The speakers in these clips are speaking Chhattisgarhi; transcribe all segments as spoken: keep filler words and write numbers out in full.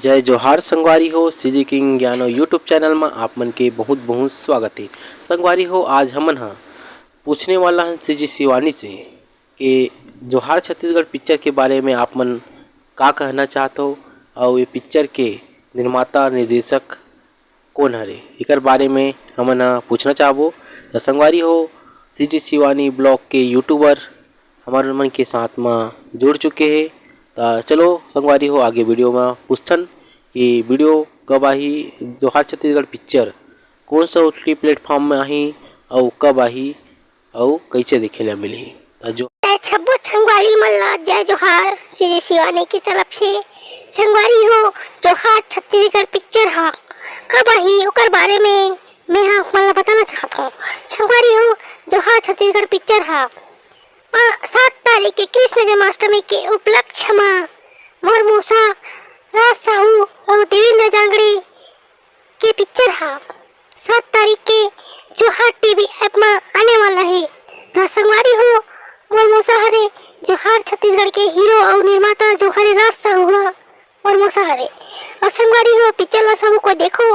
जय जोहार संगवारी हो, सीजी किंग ज्ञानो YouTube चैनल म आप मन के बहुत बहुत स्वागत हे। संगवारी हो, आज हमन ह पूछने वाला हन सीजी शिवानी से कि जोहार छत्तीसगढ़ पिक्चर के बारे में आप मन का कहना चाहत हो, अउ ये पिक्चर के निर्माता निर्देशक कोन हरे, एकर बारे में हमन ह पूछना चाहबो। त संगवारी हो, सीजी शिवानी ब्लॉग के यूट्यूबर हमर मन के साथ म जुड़ चुके हे। त चलो संगवारी हो, आगे वीडियो म पूछथन कि वीडियो कब आही, जोहार छत्तीसगढ़ पिक्चर कोन सा ओटीटी प्लेटफॉर्म में आही अउ कब आही अउ कइसे देखे ला मिलही। त जो ए छब्बो छंगवारी मन ला जय जोहार श्री शिवानी की तरफ से। छंगवारी हो, जोहार छत्तीसगढ़ पिक्चर हा कब आही ओकर बारे में मैं हा आप मन ला बताना चाहत हूँ। छंगवारी हो, जोहार छत्तीसगढ़ पिक्चर हा पा-, सात तारीख के कृष्ण जन्माष्टमी के उपलक्ष्य मा मोर मौसा राज साहू और देवेंद्र जांगड़े के पिक्चर हा सात तारीख के जोहार टीवी ऐप मा आने वाला है। त संगवारी हो, मोर मौसा हरे जोहार छत्तीसगढ़ के हीरो और निर्माता जो हरे राज साहू हा मोर मौसा हरे। और संगवारी हो, पिक्चर ला सब कोई देखो,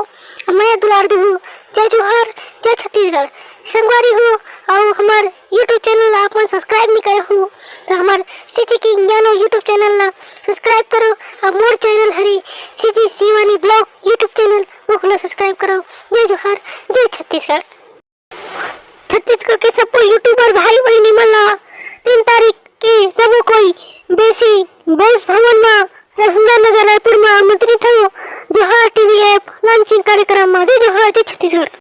मया दुलार देहू। जय जोहार, जय छत्तीसगढ़। संगवारी हो, और हमार YouTube चैनल ला आप मन सब्सक्राइब नहीं करे हो, त हमार सीजी किंग ज्ञानो YouTube चैनल ला सब्सक्राइब करो। और मोर चैनल हरे CG Shivani blog YouTube channel, Okhla subscribe करो। जय जोहार, जय छत्तीसगढ़। छत्तीसगढ़ के सबो यूट्यूबर भाई बहिनी मन ला तीन तारीख के सबो कोई बेसी बेस भवन मा सुंदर नगर रायपुर मा आमंत्रित हो। जोहार टीवी ऐप लॉन्चिंग कार्यक्रम मा। जय जोहार, जय छत्तीसगढ़।